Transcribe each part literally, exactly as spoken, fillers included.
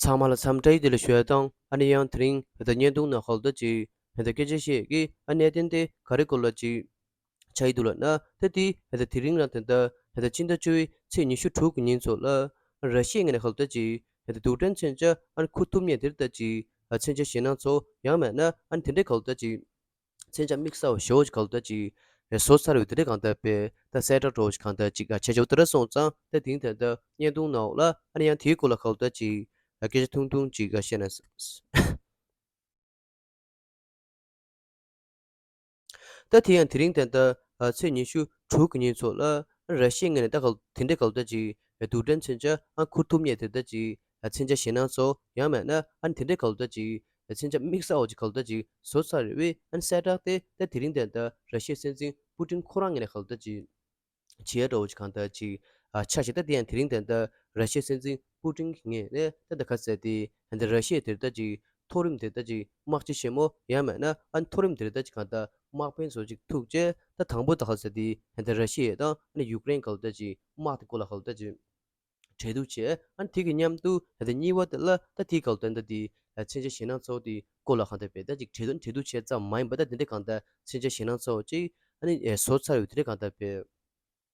ཚང་མ་ལ་འཚམས་བཀྲ་ཡི་བདེ་ལེགས་ཞུ་ཡ་དང་། ཨ་ནི་ཡང་དེ་རིང་ད་ལྟ་བརྙན་ཐུང་ནང་ཧོལ་ད་ཅིག་ད་ལྟ་སྐད་ཆ་བཤད་ཀྱི་ཨ་གནད་དོན་དེ་ག་རེ་སྐོར་ལ་ཅིག་ཆགས་ཡི་འདུག་ལབ་ན། ད་དེ་ད་ལྟ་དེ་རིང་རང་ད་ལྟ་ད་ལྟ་སྤྱི་ཟླ་བཅུ་པའི་ཚེས་ཉི་ཤུ་དྲུག་གི་ཉིན་ཚོ་ལ་ར་ཤི་ཡའི་ངོས་ནས་ཧོལ་ད་ཅིག་ད་ལྟ་རྡུལ་ཕྲན་མཚོན་ཆ་ཨ་ནི་འཁུར་ཐུབ་མཁན་དེ་ད་ཅིག་མཚོན་ཆ་ཞེད་སྣང་ཚོགས། ཡང་མིན་ན་ཨ་ནི་དེ་འདྲའི་ཧོལ་ད་ཅིག་མཚོན་ཆ་དམིགས་བསལ་བ་ཞེ་པོ་ཅིག་ཧོལ་ད་ཅིག་བཟོ་ཚར་ཡོད་དེ་འདྲའི་གང་ལྟར་པས་ད་གསལ་བསྒྲགས་འདྲ་བོ་ཅིག་གང་ལྟར་ཅིག་ཆེ་ཆེ་བོ་དེ་འདྲ་སོང་ཙང་། ད་དེང་ད་ལྟ་བརྙན་ཐུང་ནང་ལ་ཨ་ནི་ཡང་དེའི་སྐོར་ལ་ཧོལ་ད་ཅིག་སྐད་ཆ་ཐུང་ཐུང་ཅིག་བཤད་ན། ད་དེ་ཡང་དེ་རིང་ད་ལྟ་ཚེས་ཉི་ཤུ་དྲུག་གི་ཉིན་ཚོ་ལ་ར་ཤི་ཡའི་ངོས་ནས་ད་ག་དེ་འདྲའི་ག་ལ་ད་ཅིག་རྡུལ་ཕྲན་མཚོན་ཆ་ཨ་འཁུར་ཐུབ་མཁན་དེ་ད་ཅིག་མཚོན་ཆ་ཞེད་སྣང་ཚོགས། ཡང་མིན་ན་ཨ་ནི་དེ་འདྲའི་ག་ལ་ད་ཅིག་མཚོན་ཆ་དམིགས་བསལ་བ་ཅིག་ག་ལ་ད་ཅིག་བཟོ་ཚར་རེད་བས། ཨ་ནི་གསལ་བསྒྲགས་དེ་ད་དེ་རིང་ད་ལྟ་ར་ཤི་ཡའི་སྲིད་འཛིན་པུ་ཏིན་ཁོ་རང་ངོས་ནས་ག་ལ་ད་ཅིག་བྱེད་ཡ་འདྲ་བོ་ཅིག་གང་ལྟར་ཅིག་ཨ་ཆགས་ཤིང་། ད་དེ་ཡང་དེ་རིང་ད་ལྟ་ར་ཤི་ཡའི་སྲིད་འཛིན་པུ་ཏིན་གྱི་ངོས་ནས་ད་ལྟ་ག་ཟེར་དེ་ད་ལྟ་ར་ཤི་ཡ་དེར་ད་ཅིག་མཐོ་རིམ་དེར་ད་ཅིག་དམག་སྤྱི་ཆེན་མོ། ཡང་མིན་ན་ཨ་མཐོ་རིམ་དེར་ད་ཅིག་གང་ལྟར་དམག་དཔོན་ཚོ་ཅིག་ཐུག་བྱས། ད་དང་པོ་ད་ག་ཟེར་དེ་ད་ལྟ་ར་ཤི་ཡ་དང་ཨ་ནི་ཡུཀ་རེན་ག་ལ་ད་ཅིག་དམག་དེ་སྐོར་ལ་ག་ལ་ད་ཅིག་གྲོས་བསྡུར་བྱས། ཨ་ནི་དེ་གི་མཉམ་དུ་ད་ལྟ་གཉིས་པ་དེ་ལ་ད་དེའི་སྐབས་ད་ལྟ་དེ་མཚོན་ཆ་ཞེད་སྣང་ཚོགས་དེའི་སྐོར་ལ་གང་ལྟར་བས་ད་ཅིག་གྲོས་བསྡུར་གྲོས་བསྡུར་བྱས་ཙམ་མ་ཡིན་པ། ད་དེ་འདྲའི་གང་ལྟར་མཚོན་ཆ་ཞེད་སྣང་ཚོགས་ཅིག་ཨ་ནི་བཟོ་ཚར་ཡོད་དེ་འདྲའི་གང་ལྟར་བས།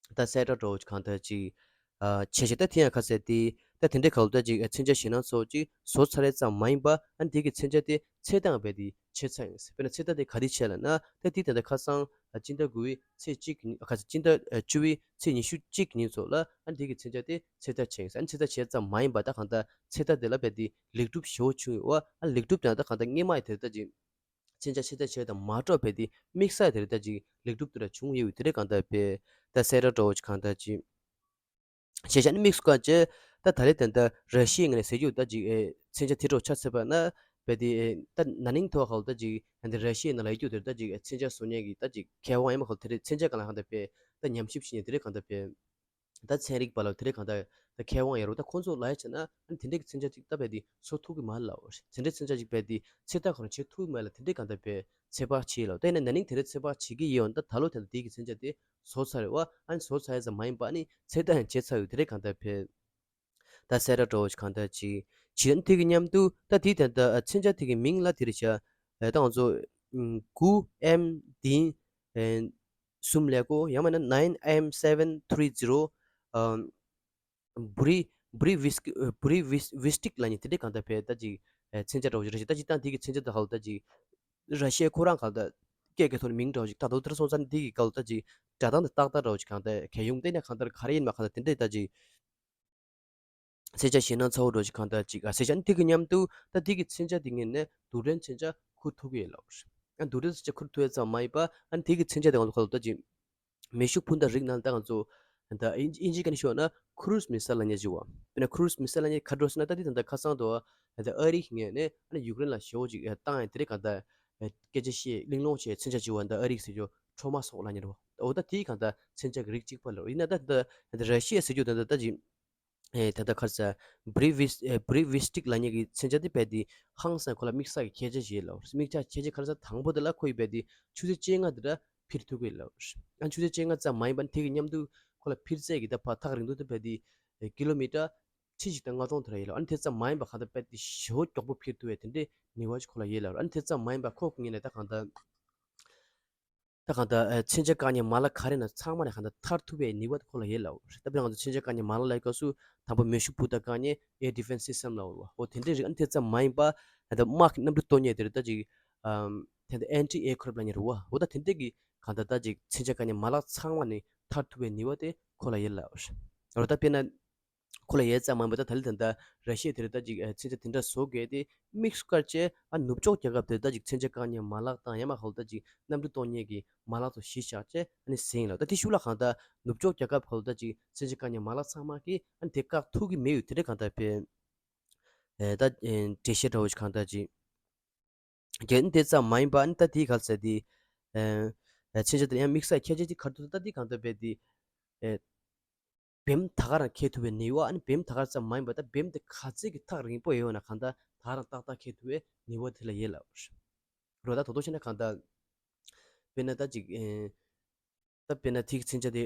ད་གསལ་བསྒྲགས་འདྲ་བོ་ཅིག་གང་ལྟར་ཅིག་ཨ་བྱས་ཤིང་། ད་དེ་ཡང་ག་ཟེར་དེ་ད་དེ་འདྲའི་ག་ལ་ད་ཅིག་མཚོན་ཆ་ཞེད་སྣང་ཚོགས་ཅིག་བཟོ་ཚར་རེད་ཙམ་མ་ཡིན་པ། ཨ་ནི་དེ་གི་མཚོན་ཆ་དེ་ཚེས་གྲངས་རྦད་དེ་ཆད་ཚར་ཡིན་ཟེར། དཔེར་ན་ཚེས་གྲངས་དེ་ག་དེ་ཆད་ལབ་ན། ད་དེ་ད་ལྟ་ཁ་སང་ཨ་སྤྱི་ཟླ་དགུ་པའི་ཚེས་གཅིག་གི་ཉིན། ཁ་སང་སྤྱི་ཟླ་ཨ་བཅུ་པའི་ཚེས་ཉི་ཤུ་གཅིག་གི་ཉིན་ཚོ་ལ་ཨ་ནི་དེ་གི་མཚོན་ཆ་དེ་ཚེས་གྲངས་ཆད་ཡིན་ཟེར། ཨ་ནི་ཚེས་གྲངས་ཆད་ཙམ་མ་ཡིན་པ། ད་གང་ལྟར་ཚེས་གྲངས་དེ་ལ་རྦད་དེ་ལེགས་གྲུབ་ཞེ་པོ་བྱུང་ཡོད་པ། ཨ་ནི་ལེགས་གྲུབ་དེ་ད་གང་ལྟར་སྔོན་མ་ཡི་དེ་ད་ཅིག་མཚོན་ཆ་ཆད་ཚར་ཆད་དང་མ་འགྲོགས་རྦད་དེ་དམིགས་བསལ་དེ་རེད། ད་ཅིག་ལེགས་གྲུབ་དེ་འདྲ་བྱུང་ཡོད་དེ་རེད། གང་ལྟར་བས་ད་གསལ་བསྒྲགས་འདྲ་བོ་ཅིག་གང་ལྟར་ཅིག་བྱས་བྱས་ནས་དམིགས་སུ་བཀར་བྱས། ད་ད་རེས་དེ་འདྲ་ར་ཤི་ཡའི་ངོས་ནས་ཟེར་རྒྱུ་ད་ཅིག་ཨེ་མཚོན་ཆ་དེ་འདྲ་ཆགས་ཚར་བ་ན་རྦད་དེ་ཨེ་ད་ན་ནིང་ཐོག་ཧོལ་ད་ཅིག་ཨེ་འདི་ར་ཤི་ཡའི་ནང་ལ་ཡོད་རྒྱུ་དེ་རེད། ད་ཅིག་ཨེ་མཚོན་ཆ་བཟོ་མཁན་གྱི་ད་ཅིག་མཁས་དབང་ཡིན་པ་ཧོལ་དེ་རེད། མཚོན་ཆ་གང་ལ་གང་ལྟར་བས་ད་ཉམས་ཞིབ་བྱེད་མཁན་དེ་རེད། གང་ལྟར་བས་ད་ཚན་རིག་པ་ལ་དེ་རིང་གང་ལྟར་ད་མཁས་དབང་ཡོད་རེད། ད་ཁོང་ཚོ་ལ་ཡ་བྱས་ན་ཨ་ནི་དེ་འདྲའི་གི་མཚོན་ཆ་ཅིག་ད་རྦད་དེ་བཟོ་ཐུབ་ཀྱི་མ་རེད་ལབ། དེ་འདྲའི་མཚོན་ཆ་ཅིག་རྦད་དེ་ཚེས་གྲངས་ཁོ་རང་ཆད་ཐུབ་ཀྱི་མ་རེད་ལབ། དེ་འདྲའི་གང་ལྟར་རྦད་ཚོད་དཔག་བྱེད་ལབ། ད་ཡིན་ན་ན་ནིང་དེ་འདྲའི་ཚོད་དཔག་བྱེད་ཀྱི་ཡོད་ན། ད་ད་ལོ་དེ་འདྲ་དེ་གི་མཚོན་ཆ་དེ་བཟོ་ཚར་རེད་པ། ཨ་ནི་བཟོ་ཚར་ཡ་ཙམ་མ་ཡིན་པ། ཨ་ནི་ཚེས་གྲངས་ཡང་ཆད་ཚར་ཡོད། དེ་འདྲའི་གང་ལྟར་རྦད་ད་གསལ་བསྒྲགས་འདྲ་བོ་ཅིག་གང་ལྟར་ཅིག་བྱེད། ཨ་ནི་དེ་གི་མཉམ་དུ་ད་དེ་དེ་འདྲ་མཚོན་ཆ་དེ་གི་མིང་ལ་དེ་རེད་བྱ། ད་ང་ཚོ་དགུ་ཨེམ་བདུན་གསུམ་ཀླད་ཀོར། ཡང་མིན་ན་nine M seven three zero ཨ་བྷུ་རི་བྷུ་རི་ཝིས་ཀི་བྷུ་རི་ཝིས་ཝིས་ཊིག་ལབ་མཁན་དེ་འདྲའི་གང་ལྟར་བས་ད་ཅིག་ཨ་མཚོན་ཆ་འདྲ་བོ་ཞིག་རེད་ཤག་ད་ཅིག་ད་དེ་གི་མཚོན་ཆ་དེ་ཧོལ་ད་ཅིག་ར་ཤི་ཡ་ཁོ་རང་གང་ལྟར་སྐད་ཀྱི་ཐོག་ནས་མིང་འདྲ་བོ་ཞིག་ད་དོ་དེར་སོང་ཙང་དེ་གི་གང་ལྟར་ཅིག་སྒྲ་གདངས་དེ་ཏག་ཏག་འདྲ་བོ་ཞིག་གང་ལྟར་གལ་ཡོང་། དེ་ནས་གང་ལྟར་ག་རེ་ཡིན་མ་གང་ལྟར་དེ་འདྲའི་ད་ཅིག་མཚོན་ཆ་ཞེད་སྣང་ཚ་བོ་འདྲ་བོ་ཞིག་གང་ལྟར་ཅིག་ཨ་ཟེར་བྱས། ཨ་ནི་དེ་གི་མཉམ་དུ་ད་དེ་གི་མཚོན་ཆ་དེ་ངོས་ནས་རྡུལ་ཕྲན་མཚོན་ཆ་འཁུར་ཐུབ་ཀྱི་ཡོད་ལབ། ཨ་རྡུལ་ཕྲན་མཚོན་ཆ་འཁུར་ཐུབ་ཡ་ཙམ་མ་ཡིན་པ། ཨ་ནི་དེ་གི་མཚོན་ཆ་དེ་ང་ཚོ་གང་ལྟར་ད་ཅིག་མེ་ཤུགས་འཕུར་མདའ་རིགས་ནང་ད་ང་ཚོ་ད་ཨིན་ཨིན་ཇི་སྐད་ནས་ཞུས་ན་ཁུ་རུ་ཛི་མི་སེལ་ལབ་མཁན་ཅིག་ཡོད་པ། དཔེར་ན་ཁུ་རུ་ཛི་མི་སེལ་ལབ་མཁན་ག་འདྲ་ཟེར་ན། ད་དེ་ད་ལྟ་ཁ་སང་དུ་ད་ཨ་རི་གི་ངོས་ནས་ཨ་ནི་ཡུཀ་རེན་ལ་ཞེ་པོ་ཅིག་བཏང་ཡ་དེ་རེད། གང་ལྟར་སྐད་ཆ་བཤད་གླེང་སློང་བྱས་མཚོན་ཆ་ཅིག་ཡོད་པ། ད་ཨ་རི་གི་ཟེར་རྒྱུ་ཁྲོ་མ་སོགས་ལབ་མཁན་རེད་པ། འོ་ད་དེའི་གང་ལྟར་མཚོན་ཆ་གི་རིགས་གཅིག་པ་ལབ། ཡིན་ན་ད་ད་ད་ར་ཤི་ཡ་ཟེར་རྒྱུ་ད་ད་ད་ཅིག་ཨེ་ད་ལྟ་ག་རེ་ཟེར། བྷུ་རི་ཝིས་ཨེ་བྷུ་རི་ཝིས་ཊིག་ལབ་མཁན་གྱི་མཚོན་ཆ་དེ་རྦད་དེ་ཧང་སང་ཁོ་ལ་དམིགས་བསལ་གྱི་ཁྱད་ཆོས་ཤིག་ཡོད་ལབ། དམིགས་བསལ་ཁྱད་ཆོས་ག་རེ་ཟེར། དང་པོ་དེ་ལ་ཁོ་ཡིས་རྦད་དེ་ཆུ་ཚོད་བཅོ་ལྔ་དེ་འདྲ་འཕུར་ཐུབ་ཀྱི་ཡོད་ལབ། ཨ་ཆུ་ཚོད་བཅོ་ལྔ་ཙམ་མ་ཡིན་པ་ནི་དེ་གི་མཉམ་དུ་ཁོ་ལ་འཕུར་ཚད་ཀྱི་ད་ཕར་ཐག་རིང་ཐུང་དེ་རྦད་དེ་ཀི་ལོ་མི་ཊར་ཁྲི་གཅིག་དང་ལྔ་སྟོང་དེ་འདྲ་ཡོད་ལབ། ཨ་ནི་དེ་ཙམ་མ་ཡིན་པ་གང་ལྟར་རྦད་དེ་ཞེ་པོ་མགྱོགས་པོ་འཕུར་ཐུབ་པའི་དེ་འདྲའི་ནུས་པ་ཅིག་ཁོ་ལ་ཡོད་ལབ། ཨ་ནི་དེ་ཙམ་མ་ཡིན་པ་ཁོ་གི་ངོས་ནས་ད་གང་ལྟར་ད་གང་ལྟར་ཨ་མཚོན་ཆ་བཀག་མཁན་མ་ལག་ག་རེ་ཡིན་ན་ཚང་མ་ནས་གང་ལྟར་ཐར་ཐུབ་པའི་ནུས་པ་དེ་ཁོ་ལ་ཡོད་ལབ། ད་དཔེར་ན་ང་ཚོ་མཚོན་ཆ་བཀག་མཁན་མ་ལག་ལབ་སྐབས་སུ་དང་པོ་མེ་ཤུགས་འཕུར་མདའ་བཀག་མཁན་air defense system ལབ་རེད་པ། འོ་དེ་འདྲའི་རིགས། ཨ་ནི་དེ་ཙམ་མ་ཡིན་པ་ད་ལྟ་དམག་གི་གནམ་གྲུ་གཏོར་མཁན་དེ་རེད། ད་ཅིག་ཨམ་དེ་འདྲ་anti aircraft ལབ་མཁན་རེད་པ། འོ་ད་དེ་འདྲའི་གི་གང་ལྟར་ད་ཅིག་མཚོན་ཆ་བཀག་མཁན་མ་ལག་ཚང་མ་ནས་ཐར་ཐུབ་པའི་ནུས་པ་དེ་ཁོ་ལ་ཡོད་ལབ། འོ་ད་དཔེར་ན་ཁོ་ལ་ཡོད་ཙམ་མ་ཡིན་པ། ད་ད་ལྟ་ད་ལྟ་ར་ཤི་ཡ་དེ་རེད། ད་ཅིག་ཨ་མཚོན་ཆ་དེ་འདྲ་བཟོ་དགོས་དེ་དམིགས་སུ་བཀར་བྱས། ཨ་ནུབ་ཕྱོགས་རྒྱལ་ཁབ་དེ་ད་ཅིག་མཚོན་ཆ་བཀག་མཁན་མ་ལག་དང་ཡང་མིན་ཧོལ་ད་ཅིག་གནམ་གྲུ་གཏོར་མཁན་གྱི་མ་ལག་ཚོ་གཞི་བཞག་བྱས་ཨ་ནི་ཟིན་ལབ། ད་དེ་ཤུགས་ལ་གང་ལྟར་ནུབ་ཕྱོགས་རྒྱལ་ཁབ་ཧོལ་ད་ཅིག་མཚོན་ཆ་བཀག་མཁན་མ་ལག་ཚང་མ་གིས་ཨ་ནི་དེ་བཀག་ཐུབ་ཀྱི་མེད་ཡོད། དེ་འདྲ་གང་ལྟར་བས་ཨེ་ད་ཨེ་འགྲེལ་བཤད་འདྲ་བོ་ཞིག་གང་ལྟར་ཅིག་རྒྱུ་ནི་དེ་ཙམ་མ་ཡིན་པ། ཨ་ནི་ད་དེའི་ག་རེ་ཟེར་དེ། ཨེ་མཚོན་ཆ་དེ་ཡང་དམིགས་བསལ་ཁྱད་ཆོས་ཅིག་ག་རེ་འདུག་ད་དེ་གང་ལྟར་རྦད་དེ། ཨེ་བེམ་ད་ག་རང་འཁྱེར་ཐུབ་པའི་ནུས་པ། ཨ་ནི་བེམ་ད་ག་རང་ཙམ་མ་ཡིན་པ། ད་བེམ་དེ་ག་ཚད་ཀྱི་ཐག་རིང་པོ་ཡོད་ན་གང་ལྟར་ད་ག་རང་ཏག་ཏག་འཁྱེར་ཐུབ་པའི་ནུས་པ་དེ་ལ་ཡོད་ལབ། རོ་ད་དོ་དོ་བྱས་ན་གང་ལྟར་དཔེར་ན་ད་ཅིག་ཨེ་ད་དཔེར་ན་དེའི་མཚོན་ཆ་དེ་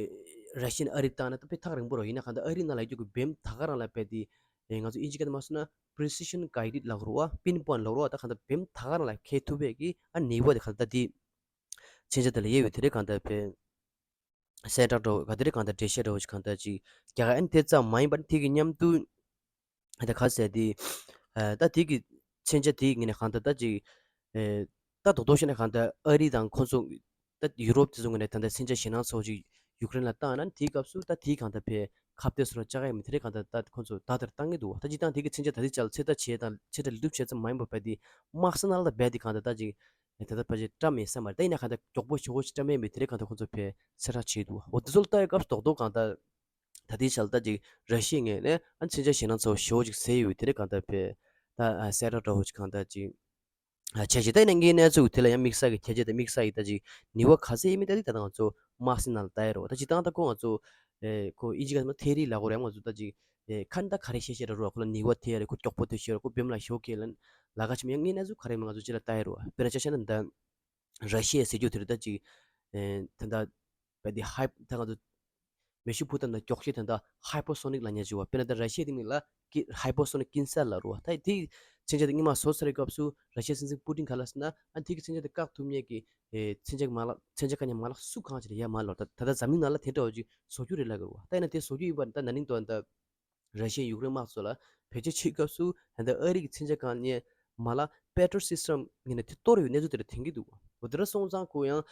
ར་ཤི་ཡ་ནས་ཨ་རི་བཏང་ན་ད་དཔེ་ཐག་རིང་པོ་རེད། ཡིན་ན་གང་ལྟར་ཨ་རི་ནང་ལ་ཡོད་རྒྱུ་གི་བེམ་ད་ག་རང་ལ་རྦད་དེ་ ཨེ་ང་ཚོ་དབྱིན་ཇི་སྐད་དུ་མ་སོང་ན་precision guided ལབ་དགོས་རེད་བ། pin point ལབ་དགོས་རེད་བ། ད་གང་ལྟར་བེམ་ཐག་ག་རང་ལ་འཁེལ་ཐུབ་པའི་གི་ཨ་ནུས་པ་དེ་གང་ལྟར་ད་དེ་མཚོན་ཆ་དེ་ལ་ཡོད་པའི་དེ་རེད། གང་ལྟར་བེམ། གསལ་བསྒྲགས་འདྲ་བོ་ག་དེ་རེད། གང་ལྟར་འགྲེལ་བཤད་འདྲ་བོ་ཞིག་གང་ལྟར་ཅིག་རྒྱག་ཨ་ནི་དེ་ཙམ་མ་ཡིན་པར་དེ་གི་མཉམ་དུ་ད་ག་ཟེར་དེ་ད་དེ་གི་མཚོན་ཆ་དེ་ངས་ནས་གང་ལྟར་ད་ཅིག་ད་རྡོག་རྡོག་བཤད་ན་གང་ལྟར་ཨ་རི་དང་ཁོང་ཚོ་ད་ཡུ་རོབ་དེ་ཚོ་ངས་ནས་ད་ལྟ་མཚོན་ཆ་ཞེད་སྣང་ཚ་བོ་ཞིག་ཡུཀ་རེན་ལ་བཏང་ན་དེའི་སྐབས་སུ་ད་དེ་གང་ལྟར་བས་ཁ་གཏད་སོ་ར་བཅག་ཡ་མི་དེ་རེད། གང་ལྟར་ད་ཁོང་ཚོ་ད་ལྟར་བཏང་གི་འདུག་ད་ཅིག་བཏང་དེ་གི་མཚོན་ཆ་ད་དེ་ཅག་ཚོད་ལྟ་བྱས་དང་ཚོད་ལྟ་ལས་སྒྲུབ་བྱས་ཙམ་མ་ཡིན་པར་བས་དེ་དམག་ས་ནང་ལ་བས་དེ་གང་ལྟར་ད་ཅིག་ད་ལྟ་ཕལ་ཆེར་བཀྲམ་མེད་ས་མ་རེད། ད་ཡིན་ན་གང་ལྟར་མགྱོགས་པོ་ཞེ་པོ་ཞིག་བཀྲམ་ཡས་མེད་དེ་རེད། གང་ལྟར་ཁོང་ཚོ་ཕལ་གསལ་བསྒྲགས་བྱས་འདུག་འོ་དེ་ཚོ་ལ་ལྟ་ཡའི་སྐབས་སུ་རྡོག་རྡོག་གང་ལྟར་ད་ལྟའི་ཆར་ལ་ད་ཅིག་ར་ཤི་ཡའི་ངོས་ནས་ཨ་མཚོན་ཆ་ཞེད་སྣང་ཚ་བོ་ཞེ་པོ་ཅིག་བཟོས་ཡོད་དེ་རེད། གང་ལྟར་ཕལ་ད་གསལ་བསྒྲགས་འདྲ་བོ་ཅིག་གང་ལྟར་ཅིག་བྱས་ཤིང་། ད་ཡིན་ན་ངའི་གནས་ཚུལ་དེ་ལ་ཡང་དམིགས་བསལ་གྱི་ཁྱད་ཆོས་དང་དམིགས་བསལ་གྱི་ད་ཅིག་ནུས་པ་ག་ཚད་ཡིན་མིན་ད་ཅིག་ད་ལྟ་ང་ཚོ་དམག་སའི་ནང་ལ་ལྟ་ཡ་རེད་བ། ད་ཅིག་ད་ལྟ་ཁོ་ང་ཚོ་ཨེ་ཁོ་དབྱིན་ཇི་སྐད་ཐེ་རི་ལབ་དགོས་རེད། ང་ཚོ་ད་ཅིག་ཨེ་ཁ་ནི་ད་ག་རེ་བཤད་བཤད་ར་རུ་བ། ཁོ་ལ་ནུས་པ་དེ་ཡ་རེད། ཁོ་མགྱོགས་པོ་དེ་ཤོད་ར། ཁོ་བེམ་ལ་ཤོག་ཁེལ་ལ་ལ་ཁ་ཆེ་མ་ཡང་ངའི་གནས་ཚུལ་ག་རེ་མིན་ང་ཚོ་ཅི་ལ་ལྟ་ཡ་རུ་བ། དཔེར་ན་ཆ་བཞག་ན་ད་ར་ཤི་ཡའི་ཟེར་རྒྱུ་དེ་རེད། ད་ཅིག་ཨེ་ད་ད་བས་དེ་ཧའི་ད་ང་ཚོ་མེ་ཤུགས་འཕུར་མདའ་ནང་མགྱོགས་ཤོས་དེ་ད་hypersonic ལབ་མཁན་ཅིག་བ། དཔེར་ན་ད་ར་ཤི་ཡ་དེ་མིང་ལ་ཀི་hypersonic ཀིན་སར་ལབ་རུ་བ། ད་དེ་མཚོན་ཆ་དེ་སྔོན་མ་བཟོ་ཚར་བའི་སྐབས་སུ་ར་ཤི་ཡའི་སྲིད་འཛིན་པུ་ཏིན་ག་ལ་ཟེར་ན་ཨ་དེ་གི་མཚོན་ཆ་དེ་བཀག་ཐུབ་མཁན་གི་ཨེ་མཚོན་ཆ་གི་མ་ལག་མཚོན་ཆ་བཀག་མཁན་མ་ལག་སུ་གང་ཅིག་ལ་ཡ་མ་ལོ། ད་ད་ལྟ་འཛམ་གླིང་ནང་ལ་དེ་འདྲ་བ་ཅིག་བཟོ་རྒྱུ་རེད་ལབ་དགོས་རུ་བ། ད་ཡིན་ན་དེ་བཟོ་རྒྱུ་ཡིན་པ་ད་ན་ནིང་དོན་ད་ར་ཤི་ཡ་ཡུཀ་རེན་དམག་ཚོ་ལ་བེད་སྤྱོད་བྱེད་སྐབས་སུ་ད་ལྟ་ཨ་རི་གི་མཚོན་ཆ་གང་ཉེ་མ་ལ་Patriot system ངེས་ནས་དེ་གཏོར་ཡོད་གནས་ཚུལ་དེ་འདྲ་ཐོན་གྱི་འདུག་འོ་དེ་འདྲ་སོང་ཙང་ཁོ་ཡང་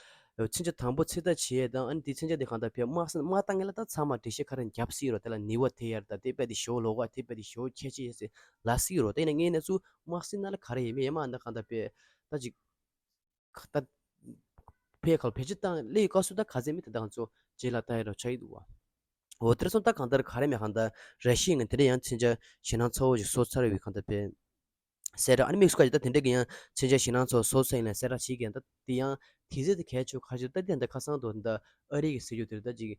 མཚོན་ཆ་དང་པོ་ཚོད་ལྟ་བྱེད་ཡས་དང་ཨ་ནི་དེ་མཚོན་ཆ་དེ་གང་ལྟར་བས་དམག་སེམས་དམག་བཏང་མཁན་ལ་ད་ཚང་མ་འགྲེལ་བཤད་ག་རེ་བརྒྱབ་སྲིད་རོ། དེ་ལ་ནུས་པ་དེ་ཡར་ད་དེ་བས་དེ་ཞོ་ལོག་ག་དེ་བས་དེ་ཞོ་ཁྱད་ཆེ་ཡས་ཟེར་ལ་སྲིད་རོ། དེ་ཡིན་ན་ངེས་གནས་ཚུལ་དམག་སེམས་ནང་ལ་ག་རེ་ཡས་མེད་ཡས་མ་ཨ་ནི་གང་ལྟར་བས་ད་ཅིག་ད་ཕའི་ཁར་བེད་སྤྱོད་བཏང་སླེབས་སྐབས་སུ་ད་ག་ཚད་མི་དེ་དང་ཚོ་རྗེས་ལ་ལྟ་ཡ་རོ་ཆགས་ཡི་འདུག་བ། འོ་དེར་སོང་ད་གང་ལྟར་ག་རེ་མེད་གང་ལྟར་ར་ཤི་ཡ་ངས་དེ་འདྲ་ཡང་མཚོན་ཆ་ཞེད་སྣང་ཚ་བོ་ཞིག་བཟོ་ཚར་བའི་གང་ལྟར་བས་གསལ་བསྒྲགས་ཨ་ནི་དམིགས་སུ་བཀར་ཅིག་ད་དེ་འདྲ་གི་ཡང་མཚོན་ཆ་ཞེད་སྣང་ཚ་བོ་བཟོ་ཚར་ཡིན་ན་གསལ་བསྒྲགས་བྱེད་ཀྱི་ཡང་ད་དེ་ཡང་དེ་ཚད་དེ་གལ་ཆེ་ག་ཞིག་ད་དེ་ཡང་ད་ཁ་སང་དུ་ད་ཨ་རི་གི་ཟེར་རྒྱུ་དེར་ད་ཅིག་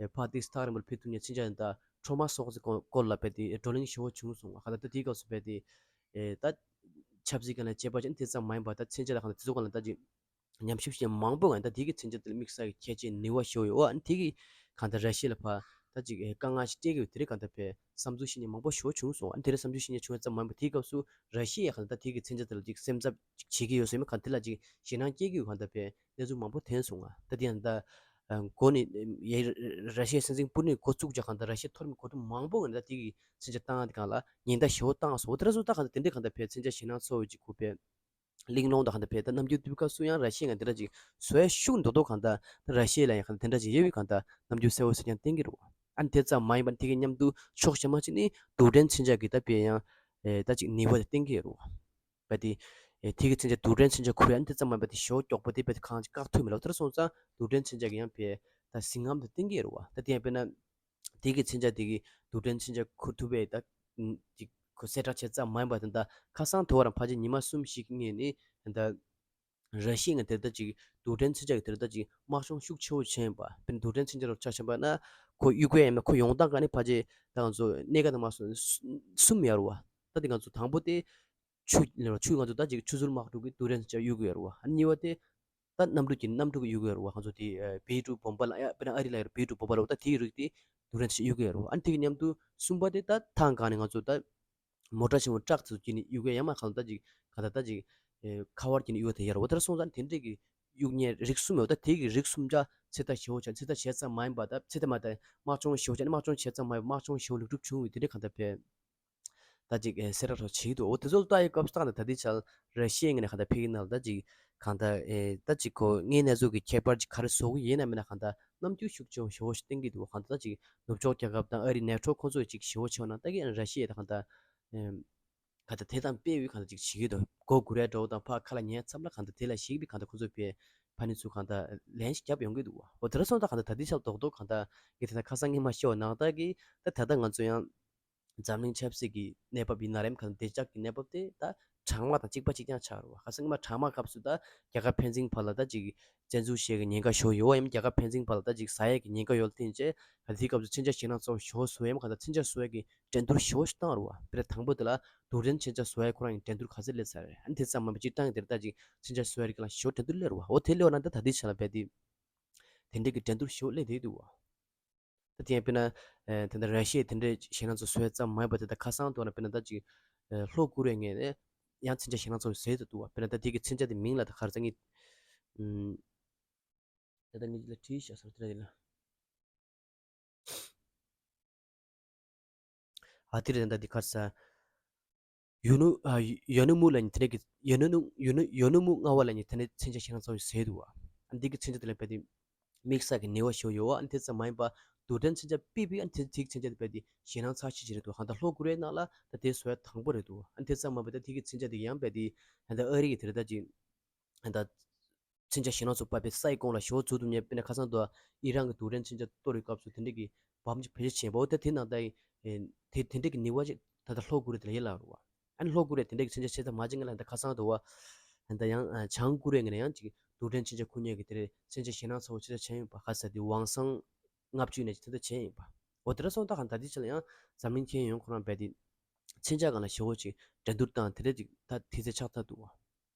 ཕ་ཏིག་སི་ཐག་རིང་པོར་ཕེབས་ཐུབ་མཁན་མཚོན་ཆ་ཡང་ད་ཁྲོ་མ་སོགས་ཀྱི་སྐོར་ལ་བས་དེ་བགྲོ་གླེང་ཞེ་བོ་བྱུང་སོང་བ། ག་ད་ད་དེའི་སྐབས་སུ་བས་དེ་ད་ཆབ་སྲིད་ཀྱི་ལ་བྱེད་པ་ཅན་དེ་ཙམ་མ་ཡིན་པ་ད་མཚོན་ཆ་ལ་གང་ལ་དེ་ཚོ་གང་ལ་ད་ཅིག་ཉམས་ཞིབ་བྱེད་མཁན་མང་པོ་ང་ད་དེ་གི་མཚོན་ཆ་དེ་ལ་དམིགས་བསལ་གྱི་ཁྱད་ཆོས་ནུས་པ་ཤོར་ཡོད། ཨ་ནི་དེ་གི་གང་ལྟར་ར་ཤི་ཡ་ལ་ཕར་ད་ཅིག་དཀའ་ངལ་ཞིག་སྤྲད་ཀྱི་ཡོད། དེ་རིང་གང་ལྟར་བས་བསམ་ཚུལ་བཤད་མཁན་མང་པོ་ཞིག་བྱུང་སོང་། ཨ་ནི་དེ་རིང་བསམ་ཚུལ་བཤད་མཁན་བྱུང་བ་ཙམ་མ་ཡིན་པར་དེའི་སྐབས་སུ་ར་ཤི་ཡ་གང་ལྟར་དེ་གི་མཚོན་ཆ་དེ་ལ་ཅིག་སེམས་འཚབ་ཅིག་བྱེད་ཀྱི་ཡོད་ཟེར་མཁན་གང་དེ་ལ་ཅིག་ཞེད་སྣང་སྐྱེ་གི་ཡོད། གང་ལྟར་བས་གནས་ཚུལ་མང་པོ་ཐོན་སོང་ང་། ད་དེ་ཡང་ད་མགོ་ནས་ཡ་ར་ཤི་ཡའི་སྲིད་འཛིན་པུ་ཏིན་འགོ་བཙུགས་རྒྱ་གང་ལྟར་ར་ཤི་ཡའི་མཐོ་རིམ་གོ་སྒྲིག་མང་པོ་ང་ད་དེ་གི་མཚོན་ཆ་བཏང་དེ་གང་ལ་ཉེན་བརྡ་ཞེ་བོ་བཏང་སོང་། དེ་ར་སོང་ད་གང་ལྟར་དེ་འདྲའི་གང་ལྟར་བས་མཚོན་ཆ་ཞེད་སྣང་ཚ་བོ་ཅིག་ཁུ་བས། གླེང་སློང་དང་གང་ལྟར་བས་ད་རྣམ་འགྱུར་དེ་སྐབས་སུ་ཡང་ར་ཤི་ཡ་ང་དེ་འདྲ་ཅིག་བཟོ་ཡ་ཤུགས་མདོག་མདོག་གང་ལྟར་ད་ར་ཤི་ཡ་ལ་ཡང་གང་ལྟར་དེ་འདྲ་ཅིག་ཡོད་པའི་གང་ལྟར་རྣམ་འགྱུར་གསལ་བོ་གསལ་རྐྱང་བསྟན་གྱི་རེད། ཨ་ནི་དེ་ཙམ་མ་ཡིན་པར་དེ་གི་མཉམ་དུ་ཕྱོགས་གཞན་མ་ཅིག་ནི་རྡུལ་ཕྲན་མཚོན་ཆ་གི་ད་བས་ཡང་ད་ཅིག་ནུས་པ་དེ་བསྟན་གྱི་རེད། བས་དེ་དེ་གི་མཚོན་ཆ་རྡུལ་ཕྲན་མཚོན་ཆ་ཁུར་ཡ་ཨ་ནི་དེ་ཙམ་མ་ཡིན་པར་དེ་ཞོ་མགྱོགས་པོ་དེ་བས་དེ་གང་ཅིག་བཀག་ཐུབ་མི་ལ། དེར་སོང་ཙང་རྡུལ་ཕྲན་མཚོན་ཆ་གི་ཡང་བས་ད་ཟིང་ངམ་དེ་བསྟན་གྱི་རེད་བ། ད་དེ་ཡང་དཔེར་ན། དེ་གི་མཚོན་ཆ་དེ་གི་རྡུལ་ཕྲན་མཚོན་ཆ་ཁུར་ཐུབ་པའི་ད་ཅིག་ཁོ་གསལ་བསྒྲགས་བྱས་ཙམ་མ་ཡིན་པ་དེ་འདྲ་ཁ་སང་དེ་བར་ཕལ་ཆེར་ཉི་མ་གསུམ་ཞིག་སྔོན་ནས་ད་ར་ཤི་ཡ་ང་དེ་ལྟ་ཅིག་རྡུལ་ཕྲན་མཚོན་ཆ་གི་དེ་ལྟ་ཅིག་དམག་སྦྱོང་ཤུགས་ཆེ་བོ་བྱས་ཡིན་པ། དཔེར་ན་རྡུལ་ཕྲན་མཚོན་ཆ་རུ་ཆ་བཞག་པ་ན་ཁོ་གཡུག་གི་ཡིན་ན་ཁོ་ཡོང་སྟངས་ག་ནས་ཕལ་ཆེར་ད་ང་ཚོ་གནས་ག་དང་མ་སོང་གསུམ་ཡར་བ། ད་དེ་ང་ཚོ་དང་པོ་དེ་ཆུ་ཆུ་ང་ཚོ་ད་ཅིག་ཆུ་ཟུར་དམག་འཁྲུག་གི་རྡུལ་ཕྲན་མཚོན་ཆ་གཡུག་གི་ཡོད་རེད་བ། ཨ་ནི་གཉིས་པ་དེ་ད་གནམ་གྲུ་གྱི་གནམ་གྲུ་གི་གཡུག་གི་ཡོད་རེད་བ། ང་ཚོ་དེ་བེ་ཀྲུག་བོམ་པ་ལ་ཡ་དཔེར་ན་ཨ་རི་ལ་ཡོད་རེད་བེ་ཀྲུག་བོམ་པ་ལ་ད་དེའི་རིགས་དེ་རྡུལ་ཕྲན་མཚོན་ཆ་གཡུག་གི་ཡོད་རེད་བ། ཨ་ནི་དེ་གི་མཉམ་དུ་གསུམ་པ་དེ་ད་ཐང་གང་ནས་ང་ཚོ་ད་མོ་ཊ་ཆེན་མོ་ཊག་དེ་ཚོ་གྱིས་ནས་གཡུག་གི་ཡོད་ཡ་མ་གང་ལ་ད་ཅིག་ག་ད་ད་ཅིག་ཁ་བར་གྱིས་ནས་གཡུག་དེ་ཡོད་རེད་བ། དེར་སོང་ཙང་དེ་འདྲས་ཀྱི་གཡུག་མཁན་རིགས་གསུམ་ཡོད། ད་དེ་གི་རིགས་གསུམ་ཆ་ཚོད་ལྟ་ཞེ་བོ་བྱས་ཚོད་ལྟ་བྱས་ཙམ་མ་ཡིན་པ་ད་ཚོད་ལྟ་མ་ད་དམག་སྦྱོང་ཞེ་བོ་བྱས་ནས་དམག་སྦྱོང་བྱས་ཙམ་མ་ཡིན་པ་དམག་སྦྱོང་ཞེ་བོ་ལེགས་གྲུབ་བྱུང་བའི་དེ་འདྲས་གང་ལྟར་བས། ད་ཅིག་ཨེ་གསལ་བསྒྲགས་རོགས་བྱེད་ཀྱི་འདུག་འོ་དེ་ཚོ་ལ་ལྟ་ཡི་སྐབས་སུ་ད་ད་ལྟའི་ཆར་ར་ཤི་ཡའི་ངོས་ནས་གང་ལྟར་ཕ་གི་ནང་ལ་ད་ཅིག་གང་ལྟར་ཨེ་ད་ཅིག་ཁོ་དངོས་གནས་ཚུལ་གྱི་ཁྱད་པར་ཅིག་ག་རེ་བཟོ་གི་ཡིན་ན་མིན་ན་གང་ལྟར་རྣམ་འགྱུར་ཤུགས་ཆེན་པོ་ཞེ་བོ་ཞིག་བསྟན་གྱི་འདུག་གང་ལྟར་ད་ཅིག་ནུབ་ཕྱོགས་རྒྱལ་ཁབ་དང་ཨ་རི་ནེ་ཊོ་ཁོང་ཚོ་ཅིག་ཞེ་བོ་ཆེ་བ་ན་ད་གིན་ར་ཤི་ཡས་ད་གང་ལྟར་ཨེ་གང་ལྟར་དེ་དང་དཔེ་བའི་གང་ལྟར་ཅིག་བྱེད་ཀྱི་འདུག་མགོ་སྒུར་ཡ་འདྲ་བོ་དང་ཕར་ཁ་ལ་ཉན་མཚམས་ལ་གང་ལྟར་དེ་ལ་ཞིག་པའི་གང་ལྟར་ཁོང་ཚོ་དཔེ་ཕ་ནི་ཚོ་གང་ལྟར་ལན་ཞིག་བརྒྱབ་ཡོང་གི་འདུག་འོ་དེ་འདྲ་སོང་ད་གང་ལྟར་ད་ལྟའི་ཆར་རྡོག་རྡོག་གང་ལྟར་ངས་དེ་ལྟར་ཁ་སང་ངས་མ་ཤེས་པ་ནང་ལྟར་གྱི་ད་ད་ལྟ་ང་ཚོ་ཡང་འཛམ་གླིང་ཆབ་སྲིད་ཀྱི་གནས་བབ་ཡིན་ན་རེམ་གང་བདེ་འཇགས་ཀྱི་གནས་བབ་དེ་ད་གྲང་དམག་དང་གཅིག་པ་གཅིག་རྐྱང་ཆགས་རེད་བ། ཁ་སང་ངས་མ་གྲང་དམག་སྐབས་སུ་ད་རྒྱལ་ཁབ་ཕན་ཚུན་བར་ལ་ད་ཅིག་བཙན་འཛུལ་བྱེད་ཀྱི་ཉེན་ཁ་ཞོ་ཡོད་ཡིན། རྒྱལ་ཁབ་ཕན་ཚུན་བར་ལ་ད་ཅིག་ཟ་ཡས་ཀྱི་ཉེན་ཁ་ཡོད་ལ་བརྟེན་བྱས་ད་དེའི་སྐབས་སུ་མཚོན་ཆ་ཞེད་སྣང་ཚ་བོ་ཞོ་བཟོ་ཡས་མ་གང་ལྟར་མཚོན་ཆ་བཟོ་ཡས་ཀྱི་འགྲན་བསྡུར་ཞོ་ཞིག་བཏང་རེད་བ། དཔེར་ན་དང་པོ་དེ་ལ་རྡུལ་ཕྲན་མཚོན་ཆ་བཟོ་ཡས་ཁོ་རང་ཡི་འགྲན་བསྡུར་ག་ཚད་སླེབས་ཚར་རེད། ཨ་ནི་དེ་ཙམ་མ་མ་གཅིག་བཏང་གི་དེར་ད་ཅིག་མཚོན་ཆ་བཟོ་ཡས་རིགས་ལ་ཞོ་འགྲན་བསྡུར་སླེབས་རེད་བ། འོ་དེ་སླེབས་པ་ན་ད་ད་དེའི་ཆ་ལ་བས་དེ་དེ་འདྲས་ཀྱི་འགྲན་བསྡུར་ཞོ་སླེབས་བསྡད་འདུག་བ། ད་དེ་ཡང་དཔེར་ན་ཨེ་དེ་འདྲ་ར་ཤི་ཡས་དེ་འདྲའི་ཞེད་སྣང་ཚོ་བཟོས་ཙམ་མ་ཡིན་པ། དེ་ད་ཁ་སང་དུ་ན་དཔེར་ན་ད་ཅིག་ཨེ་ལྷོ་ཀོ་རི་ཡ་ངོས་ནས་ཡང་མཚོན་ཆ་ཞེད་སྣང་ཚོ་བཟོས་ཏེ་འདུག་བ། དཔེར་ན་ད་དེ་གི་མཚོན་ཆ་དེ་མིང་ལ་ད་ག་རེ་ཟེར་ངེས། ཨུམ། ད་ལྟ་ངས་འདི་ལ་བྲིས་བཞག་སོང་། དེ་ལ་དེ་ལ། ཨ་དེ་རེད། ད་འདི་ག་རེ་ཟེར། ཡོ་ནུ་ཨ་ཡོ་ནུ་མུ་ལབ་མཁན་དེ་འདྲ་གི་ཡོ་ནུ་ཡོ་ནུ་ཡོ་ནུ་མུ་ལྔ་བ་ལབ་མཁན་དེ་འདྲ་མཚོན་ཆ་ཞེད་སྣང་ཚོ་བཟོས་འདུག་བ། ཨ་འདི་གི་མཚོན་ཆ་དེ་ལ་རྦད་དེ་དམིགས་བསལ་གྱི་ནུས་པ་ཞིག་ཡོད་བ། ཨ་དེ་ཙམ་མ་ཡིན་པ་རྡུལ་ཕྲན་མཚོན་ཆ་པི་པི་ཨ་དེ་དེ་གི་མཚོན་ཆ་དེ་རྦད་དེ་ཞེད་སྣང་ཚ་ཤོས་ཅིག་རེད་འདུག། གང་ལྟར་ལྷོ་ཀོ་རི་ཡའི་ནང་ལ་ད་དེ་བཟོ་ཡ་དང་པོ་རེད་འདུག། ཨ་དེ་ཙམ་མ་ཡིན་པ་ད་དེ་གི་མཚོན་ཆ་དེ་ཡང་རྦད་དེ་ཨ་ད་ཨ་རི་གི་དེ་རེད། ད་ཅིག་ཨ་ད་མཚོན་ཆ་ཞེད་སྣང་ཚོ་པ་པའི་སའི་གོང་ལ་ཞོ་བཙུགས་ཐུབ་མཁན། དཔེར་ན་ཁ་སང་དུ་ཨི་རན་གྱི་རྡུལ་ཕྲན་མཚོན་ཆ་གཏོར་བའི་སྐབས་སུ་དེ་འདྲ་གི་བམ་གྱི་བེད་སྤྱོད་བྱས་པ། འོ་ད་དེ་ནང་ད་ཨེ་དེ་དེ་འདྲ་གི་ནུས་པ་ཅིག་ད་ལྟ་ལྷོ་ཀོ་རི་ཡ་དེ་ལ་ཡོད་ལབ་རེད་བ། ཨ་ནི་ལྷོ་ཀོ་རི་ཡ་དེ་འདྲ་གི་མཚོན་ཆ་ཆེ་ཙམ་མ་བྱེད་མཁན་ལ་ད་ཁ་སང་དུ་བ་ད་ཡང་ཨ་བྱང་ཀོ་རི་ཡ་ངོས་ནས་ཡང་ཅིག་རྡུལ་ཕྲན་མཚོན་ཆ་ཁུར་མཁན་གྱི་དེ་རེད། མཚོན་ཆ་ཞེད་སྣང་ཚ་བོ་ཅིག་ད་བྱས་ཡོད་པ། ག་ས་དེ་ཝང་སང་ལྔ་བཅུ་ནས་ཅིག་ད་ལྟ་བྱས་ཡོད་པ། འོ་དེ་འདྲ་སོང་ཙང་ད་ལྟ་དེ་ཆ་ལ་ཡང་འཛམ་གླིང་ཁྱོན་ཡོངས་ཁོ་རང་རྦད་དེ་མཚོན་ཆ་སྒང་ལ་ཞེ་པོ་ཅིག་འགྲན་བསྡུར་བཏང་། དེ་འདྲ་ཅིག་ད་དུས་ཚོད་ཆགས་ཚར་འདུག་བ།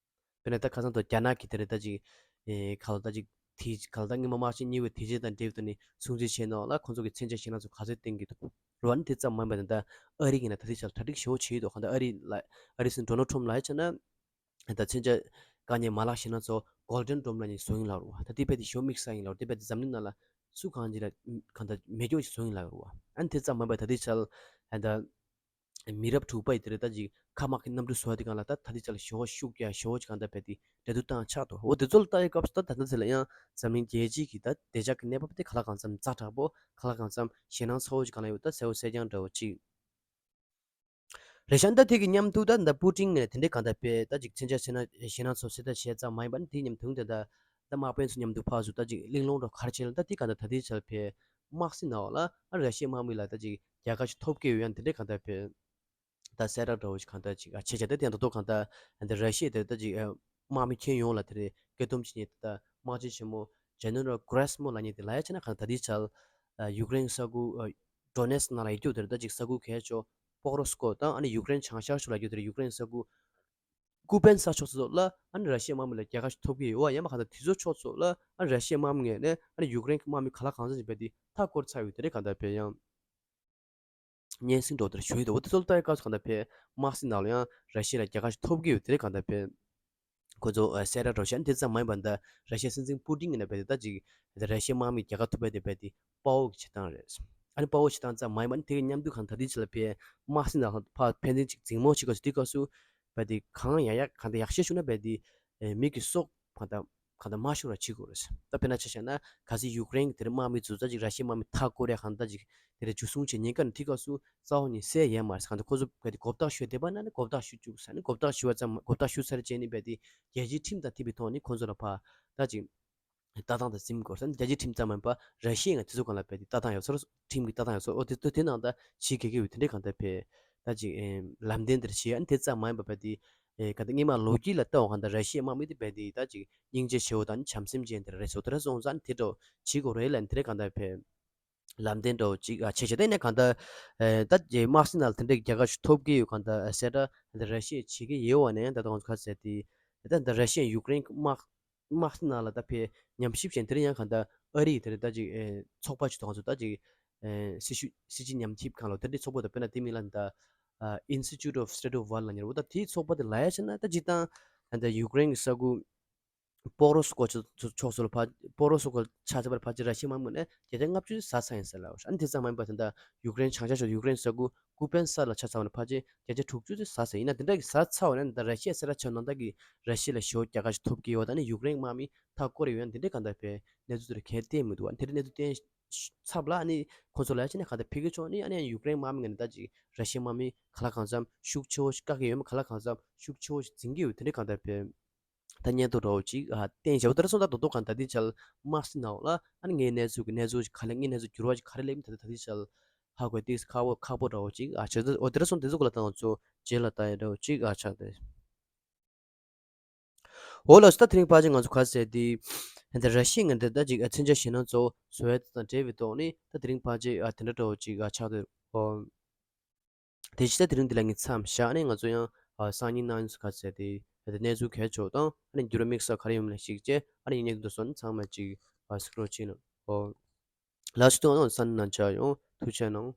དཔེར་ན་ད་ཁ་སང་དུ་རྒྱ་ནག་གི་དེ་རེད། ད་ཅིག་ཨེ་ག་ལ་ད་ཅིག་དེ་ག་ལ་ད་སྔོན་མ་དམག་ཆེན་གཉིས་པའི་དུས་ཆེན་དང་འབྲེལ་བའི་ཐོག་ནས་སྲུང་བརྩི་བྱས་ནོ་ལ་ཁོང་ཚོ་གི་མཚོན་ཆ་ཞེད་སྣང་ཚོ་ག་ཚོད་བཏོན་གྱི་འདུག་རེད་བ། ཨ་ནི་དེ་ཙམ་མ་ཡིན་པ་ད་ལྟ་ཨ་རི་ཡིན་ན་ད་ལྟའི་ཆར་གྲ་སྒྲིག་ཞེ་པོ་བྱས་ཡོད་འདུག། གང་ལྟར་ཨ་རི་ལ་ཨ་རི་སྲིད་འཛིན་ཌོ་ནལ་ཊམ་ལབ་ཡ་བྱས་ན་ད་མཚོན་ཆ་བཀག་ཉར་མ་ལག་ཞེད་སྣང་ཚོ་གོལ་ཌན་ཌོམ་ལབ་མཁན་བཟོ་ཡིན་ལབ་རེད་བ། ད་དེ་རྦད་དེ་ཞེ་པོ་དམིགས་བསལ་ཡིན་ལབ་རེད། དེ་རྦད་དེ་འཛམ་གླིང་ནང་ལ་སུ་གང་ཅི་ལ་གང་ལྟར་མེད་སྐྱོ་ཞིག་བཟོ་ཡིན་ལབ་རེད་བ། ཨ་ནི་དེ་ཙམ་མ་ཡིན་པ་ད་ལྟའི་ཆར་ད་མི་རབས་དྲུག་པ་ཡི་དེ་རེད། ད་ཅིག་མཁའ་དམག་གི་གནམ་གྲུ་བཟོ་བ་དེ་སྒང་ལ་ད་ད་ལྟའི་ཆར་ལ་ཞེ་པོ་ཤུགས་རྒྱག་ཞེ་པོ་ཅིག་གང་ལྟར་རྦད་དེ་འགྲན་བསྡུར་བཏང་ཆགས་འདུག། འོ་དེ་ཚོ་ལ་ལྟ་ཡི་སྐབས་སུ་ད་ད་ལྟ་ཚེ་ལ་ཡང་འཛམ་གླིང་རྒྱལ་སྤྱིའི་གི་ད་བདེ་འཇགས་ཀྱི་གནས་བབ་དེ་ག་ལ་གང་འཚམ་ཛ་དྲག་པོ། ག་ལ་གང་འཚམ་ཞེད་སྣང་ཚ་བོ་ཅིག་གང་ལ་ཡོད་ད་གསལ་པོ་གསལ་རྐྱང་འདྲ་བོ་ཅིག་རེད་ཤག། ཨ་ནི་ད་དེ་གི་མཉམ་དུ་ད་ད་པུ་ཏིན་ནས་དེ་འདྲའི་གང་ལྟར་རྦད་དེ་ད་ཅིག་མཚོན་ཆ་ཞེད་སྣང་ཞེད་སྣང་ཚོ་སེལ་ཐབས་བྱས་ཙམ་མ་ཡིན་པ། ཨ་ནི་དེ་མཉམ་དུ་ད་ད་ད་དམག་དཔོན་ཚོ་མཉམ་དུ་ཕར་ཚུར་ད་ཅིག་གླེང་སློང་འདྲ་བོ་ག་རེ་བྱས་ལ། ད་དེ་གང་ལྟར་ད་ལྟའི་ཆར་རྦད་དམག་སྲིད་ནང་ལ་ཨ་ར་ཤི་ཡའི་དམག་མི་ལ་ད་ཅིག་རྒྱལ་ཁ་ཞིག་ཐོབ་ཀྱི་ཡོད། ཡང་དེ་འདྲའི་གང་ལྟར་རྦད་ད་གསལ་བསྒྲགས་འདྲ་བོ་ཞིག་གང་ལྟར་ཅིག་ཨ་བྱས་བྱས། ད་དེ་ཡང་ད་དུང་གང་ལྟར་ཨ་ད་ར་ཤི་ཡ་དེ་ད་ཅིག་ཨ་དམག་མི་ཁྱོན་ཡོངས་ལ་དེ་རེད་བཀོད་འདོམས་བྱེད་མཁན་དེ་ད་དམག་སྤྱི་ཆེན་མོ་ཇེ་ནེ་རལ་གྷེ་རེ་སི་མོ་ལབ་མཁན་དེ་ལབ་ཡ་བྱས་ན། གང་ལྟར་ད་ལྟའི་ཆར་ཨ་ཡུཀ་རེན་ས་ཁུལ་ཨ་ཌོ་ནེ་སི་ནང་ལ་ཡོད་རྒྱུ་དེ་རེད། ད་ཅིག་ས་ཁུལ་གལ་ཆེ་ཤོས་པོ་རོ་སི་ཀོ་དང་ཨ་ནི་ཡུཀ་རེན་བྱང་ཤར་ཕྱོགས་ལ་ཡོད་རྒྱུ་དེ་རེད། ཡུཀ་རེན་ས་ཁུལ་ཀུ་པན་ས་ཕྱོགས་སོགས་ལ་ཨ་ནི་ར་ཤི་ཡའི་དམག་མི་ལ་རྒྱལ་ཁ་ཞིག་ཐོབ་ཀྱི་ཡོད་པ། ཡང་མ་གང་ལྟར་དེ་ཚོ་ཕྱོགས་སོགས་ལ་ཨ་ནི་ར་ཤི་ཡའི་དམག་མི་ངོས་ནས་ཨ་ནི་ཡུཀ་རེན་གྱི་དམག་མི་ག་ལ་གང་འཚམ་ཞིག་རྦད་དེ་མཐའ་བསྐོར་ཚར་ཡོད་དེ་རེད། གང་ལྟར་རྦད་ཡང་སྙན་སེང་འདྲ་བོ་དེ་ཞུ་ཡི་འདུག། འོ་དེ་ཚོ་ལ་ལྟ་ཡི་སྐབས་སུ་གང་ལྟར་རྦད་དམག་སྲིད་ནང་ལ་ཡང་ར་ཤི་ཡ་ལ་རྒྱལ་ཁ་ཞིག་ཐོབ་ཀྱི་ཡོད་དེ་རེད། གང་ལྟར་རྦད་ཁོ་ཚོ་ཨ་གསལ་བསྒྲགས་འདྲ་བོ་བྱས། ཨ་ནི་དེ་ཙམ་མ་ཡིན་པར་ད་ར་ཤི་ཡའི་སྲིད་འཛིན་པུ་ཏིན་གྱིས་ན་རྦད་དེ་ད་ཅིག་ར་ཤི་ཡའི་དམག་མིས་རྒྱལ་ཁ་ཐོབ་པ་དེ་རྦད་དེ་དཔའ་བོ་གི་བྱེད་སྟངས་རེད། ཨ་ནི་དཔའ་བོ་བྱེད་སྟངས་ཙམ་མ་ཡིན་པར་ཨ་ནི་དེ་གི་མཉམ་དུ་གང་ལྟར་དེའི་ཆ་ལ་རྦད་དམག་སྲིད་ནང་ཕར་ཕན་ཚུན་ཅིག་འཛིང་མོ་བྱེད་སྐབས་སུ་དེའི་སྐབས་སུ་རྦད་དེ་གང་ཡག་ཡག་གང་ལྟར་ཡག་ཤོས་བྱུང་ན་རྦད་དེ་ཨེ་མི་གི་སྲོག་གང་ལྟར་གང་ལྟར་མ་ཤོར་བ་བྱེད་དགོས་རེད། ད་དཔེར་ན་ཆ་བཞག་ན་གལ་སྲིད་ཡུཀ་རེན་གྱི་དེར་དམག་མི་ཚོ་ད་ཅིག་ར་ཤི་ཡའི་དམག་མི་མཐའ་བསྐོར་ཡ་གང་ལྟར་ཅིག་དེ་འདྲ་འཇུ་བཟུང་བྱེད་ཉེན་ཁ་ནི་དེའི་སྐབས་སུ་རྩ་བ་ནས་སེལ་ཡས་མ་རེད། གང་ལྟར་ཁོ་ཚོ་གལ་ཏེ་མགོ་བཏགས་ཞུ་བསྡད་པ་ན་ནི་མགོ་བཏགས་ཞུ་བཅུག་ཟེར་ནི་མགོ་བཏགས་ཞུ་བ་ཙམ་མགོ་བཏགས་ཞུ་ཚར་རྗེས་ནི་རྦད་དེ་རྒྱལ་སྤྱིའི་ཁྲིམས་དང་མཐུན་པའི་ཐོག་ནས་ཁོ་ཚོ་ལ་ཕར་ད་ཅིག་ལྟ་སྟངས་དང་འཛིན་དགོས་ཟེར་ནི། རྒྱལ་སྤྱིའི་ཁྲིམས་ཙམ་མ་ཡིན་པར་ར་ཤི་ཡ་ཡིན་ན་དེ་ཚོ་སྒང་ལ་རྦད་དེ་ལྟ་སྟངས་ཡོད་ཚོད། ཁྲིམས་ཀྱི་ལྟ་སྟངས་ཡོད་ཚོད། འོ་དེ་དེ་དེ་ནང་ད་བྱེད་དགོས་ཀྱི་ཡོད། དེ་འདྲའི་གང་ལྟར་རྦད་ད་ཅིག་ཨེ་ལམ་སྟོན་དེར་བྱེད་ཡ་ནི་དེ་ཙམ་མ་ཡིན་པར་རྦད་དེ་ཨེ་གང་ལྟར་སྔོན་མ་ལོ་རྒྱུས་ལ་ལྟ་བ་གང་ལྟར་ར་ཤི་ཡའི་དམག་མི་དེ་རྦད་དེ་ད་ཅིག་སྙིང་རྗེ་ཆེ་བོ་དང་བྱམས་སེམས་ཅན་དེ་རེད་ཟེར། དེ་འདྲ་སོང་ཙང་དེ་འདྲ་བྱེད་དགོས་རེད་ལབ་ནི་དེ་འདྲའི་གང་ལྟར་རྦད་ལམ་སྟོན་འདྲ་བོ་ཅིག་ཨ་བྱས་བྱས། དེ་ནས་གང་ལྟར་ཨེ་ད་ཅིག་དམག་སྲིད་ནང་ལ་དེ་འདྲའི་རྒྱལ་ཁ་ཞིག་ཐོབ་ཀྱི་ཡོད། གང་ལྟར་ཨ་གསལ་བསྒྲགས་དེ་ར་ཤི་ཡས་བྱེད་ཀྱི་ཡོད་པ་ནས་ད་ལྟ་ཁོང་ཚོ་ག་ཟེར་དེ་ད་ལྟ་ར་ཤི་ཡས་ཡུཀ་རེན་དམག་དམག་སྲིད་ནང་ལ་ད་ཕར་ཉམས་ཞིབ་བྱས། དེར་ཡང་གང་ལྟར་ཨ་རི་དེར་ད་ཅིག་ཨེ་ཚོགས་པ་ཅིག་དང་ཚོ་ད་ཅིག་ཨེ་སྲི་ཞུ་སྲིད་ཇུས་ཉམས་ཞིབ་ཁང་ལ་དེ་འདྲའི་ཚོགས་པ་དང་། དཔེར་ན་དེ་མིང་ལ་ད་ཨ་Institute of State of War ལབ་མཁན་རེད། འོ་ད་དེའི་ཚོགས་པ་དེ་ལབ་ཡ་བྱས་ན་ད་སྤྱིར་བཏང་ད་ལྟ་ཡུཀ་རེན་གྱི་ས་ཁུལ་པོ་རོ་སི་ཀོ་ཕྱོགས་སུ་ལ་ཕར་པོ་རོ་སི་ཀོ་ཆ་ཚང་བར་ཕལ་ཆེར་ར་ཤི་ཡའི་དམག་མི་ནས་བརྒྱ་ཆ་ལྔ་བཅུ་ཟ་ཚར་ཡིན་ཟེར་ལབ། ཨ་ནི་དེ་ཙམ་མ་ཡིན་པར་ད་ལྟ་ཡུཀ་རེན་བྱང་ཤར་ཕྱོགས་ཡུཀ་རེན་ས་ཁུལ་ཀུ་པན་ས་ལ་ཆ་ཚང་བ་ནས་ཕལ་ཆེར་བརྒྱ་ཆ་དྲུག་ཅུ་ཙམ་ཟ་ཚར་ཡིན་ན། དེ་འདྲ་གི་ཟ་ཚར་བ་ནས་ད་ར་ཤི་ཡ་གསལ་བསྒྲགས་བྱས་ནང་ད་གི་ར་ཤི་ཡ་ལ་ཞེ་པོ་རྒྱལ་ཁ་ཞིག་ཐོབ་ཀྱི་ཡོད། ད་ནི་ཡུཀ་རེན་དམག་མི་མཐའ་བསྐོར་ཡོད་ཡང་དེ་འདྲའི་གང་ལྟར་རྦད་གནས་ཚུལ་དེ་རུ་གང་ཡང་བསྟན་མི་འདུག། ཨ་ནི་དེ་འདྲའི་གནས་ཚུལ་བསྟན་ཚབ་ལ་ཨ་ནི་ཁོང་ཚོ་ལ་ཡ་བྱས་ནས་གང་ལྟར་ཕ་གི་ཕྱོགས་ནས་ཨ་ནི་ཡུཀ་རེན་དམག་མི་ངོས་ནས་ད་ཅིག་ར་ཤི་ཡ་དམག་མི་ག་ལ་གང་འཚམ་ཤུགས་ཆེ་བོ་ཞིག་བཀག་གི་ཡོད་མེད། ག་ལ་གང་འཚམ་ཤུགས་ཆེ་བོ་ཞིག་འཛིན་གྱི་ཡོད། དེ་འདྲའི་གང་ལྟར་རྦད་ད་སྙན་ཐོ་འདྲ་བོ་ཅིག་ཨ་བསྟན་བཞག་པ་དེ་རེད་སོང་། ད་རྡོག་རྡོག་གང་ལྟར་དེའི་ཆར་དམག་སྲིད་ནང་ལ་ཨ་ནི་ངའི་གནས་ཚུལ་གྱི་གནས་ཚུལ་ཅིག་ག་ལེར་ངའི་གནས་ཚུལ་འགྱུར་བ་ཅིག་ག་རེ་སླེབས་མིན་ད་ལྟ་དེའི་ཆར་ཧ་གོ་ཏིག་ཁག་པོ་ཁག་པོ་འདྲ་བོ་ཅིག་ཨ་བྱས་ཏེ། འོ་དེ་རེད་སོང་། དེ་ཚོ་ག་ལ་ད་ང་ཚོ་རྗེས་ལ་ལྟ་ཡ་འདྲ་བོ་ཅིག་ཨ་ཆགས་ཏེ། འོ་ལགས་སོ། ད་དེ་རིང་ཕལ་ཆེར་ང་ཚོ་ག་ཟེར་དེ་ད་ར་ཤི་ཡ་ངོས་ནས་ད་ཅིག་ཨ་མཚོན་ཆ་ཞེད་སྣང་ཚ་བོ་བཟོ་ཡ་དེ་དང་འབྲེལ་བའི་ཐོག་ནས་ད་དེ་རིང་ཕལ་ཆེར་ཨ་དེ་འདྲ་འདྲ་བོ་ཅིག་ཨ་ཆགས་ཏེ། འོ། དེ་བཞིན་ད་དེ་རིང་འདི་ལ་ངས་མཚམས་བཞག་ནས། ང་ཚོ་ཡང་ཨ་སང་ཉིན་གནངས་ཉིན་སུ་ག་ཟེར་དེ་ད་གནས་ཚུལ་གལ་ཆེ་བ་དང་ཨ་ནི་འགྱུར་བ་དམིགས་བསལ་ག་རེ་ཡོད་མེད་ལ་གཞིགས་བྱས། ཨ་ནི་ངས་འདི་སོང་ཚང་མ་ཅིག་ཨ་སྐྲོད་བྱས་ནས། འོ། ལགས་སོ། ད་ང་ཚོ་གསན་གནང་བྱ་ཡོང་། ཐུགས་རྗེ་གནང་།